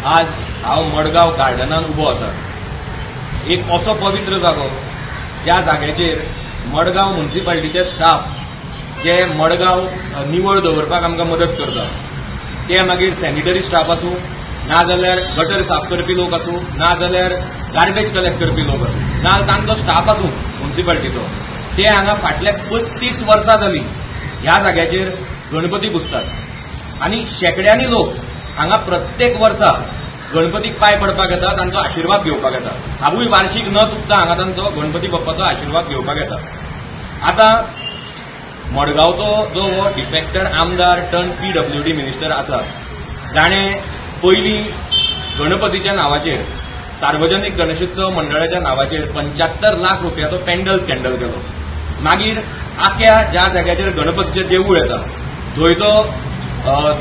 आज हांव मडगांव गार्डनान उबो आसा. एक असो पवित्र जागो ज्या जाग्याचेर मडगांव मुन्सिपाल्टीचे स्टाफ जे मडगांव निवळ दवरपाक आमकां मदत करता, ते मागीर सॅनिटरी स्टाफ आसूं, नाजाल्यार गटर साफ करपी लोक आसूं, नाजाल्यार गार्बेज कलेक्ट करपी लोक आसूं, ना तांचो स्टाफ आसूं मुन्सिपाल्टीचो, ते हांगा फाटल्या 35 वर्सां जालीं ह्या जाग्याचेर गणपती पुजतात आनी शेंकड्यांनी लोक हांगा प्रत्येक वर्सा गणपतीक पांय पडपाक येता, तांचो आशिर्वाद घेवपाक येता. हांवूय वार्षीक न चुकता हांगा तांचो गणपती बाप्पाचो आशिर्वाद घेवपाक येता. आतां मडगांवचो जो हो डिफेक्टर आमदार टर्न पीडब्ल्यूडी मिनिस्टर आसा, जाणें पयलीं गणपतीच्या नांवाचेर, सार्वजनीक गणेशोत्सव मंडळाच्या नांवाचेर 75 लाख रुपयाचो पेंडल स्कँडल केलो. मागीर आख्या ज्या जाग्याचेर गणपतीचें देवूळ येता थंय तो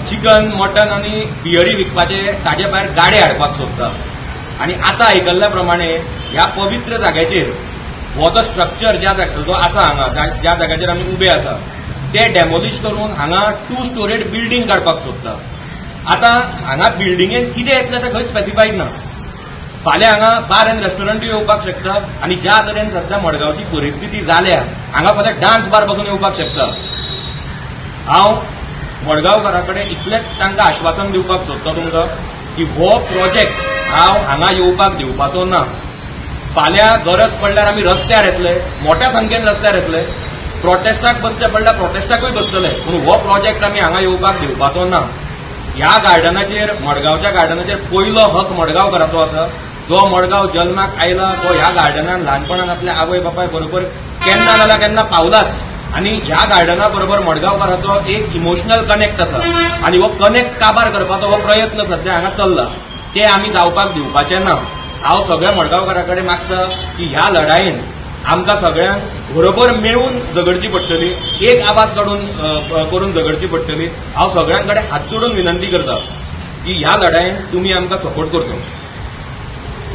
चिकन, मटन आनी बियरी विकपाचे ताजे भायर गाडे हाडपाक सोदता. आनी आतां आयकल्ल्या प्रमाणे ह्या पवित्र जाग्याचेर हो जो स्ट्रक्चर ज्या जो आसा हांगा, ज्या जाग्याचेर आमी उबे आसा, ते डेमोलिश करून हांगा 2 स्टोरेड बिल्डींग काडपाक सोदता. आतां हांगा बिल्डिंगेन कितें येतलें तें खंयच स्पेसिफायड ना. फाल्यां हांगा बार अँड रेस्टॉरंटूय येवपाक शकता आनी ज्या तरेन सध्या मडगांवची परिस्थिती जाल्या, हांगा फाल्यां डान्स बार पासून येवपाक शकता. हांव मडगांवकारा कडेन इतलेंच तांकां आश्वासन दिवपाक सोदता तुमकां की हो प्रोजेक्ट हांव हांगा येवपाक दिवपाचो ना. फाल्यां गरज पडल्यार आमी रस्त्यार येतले, मोठ्या संख्येन रस्त्यार येतले, प्रोटेस्टाक बसचे पडल्यार प्रोटेस्टाकूय बसतले, पूण हो प्रोजेक्ट आमी हांगा येवपाक दिवपाचो ना. ह्या गार्डनाचेर, मडगांवच्या गार्डनाचेर पयलो हक मडगांवकाराचो आसा. जो मडगांव जल्माक आयला तो ह्या गार्डनान ल्हानपणान आपल्या आवय बापाय बरोबर केन्ना जाल्यार केन्ना पावलाच आनी ह्या गार्डना बरोबर मडगांवकाराचो एक इमोशनल कनेक्ट आसा आनी हो कनेक्ट काबार करपाचो हो प्रयत्न सध्या हांगा चल्ला, ते आमी जावपाक दिवपाचे ना. हांव सगळ्या मडगांवकारा कडेन मागता की ह्या लढायेन आमकां सगळ्यांक बरोबर मेळून झगडची पडटली, एक आवाज काडून करून झगडची पडटली. हांव सगळ्यां कडेन हात जोडून विनंती करता की ह्या लढायेन तुमी आमकां सपोर्ट करचो.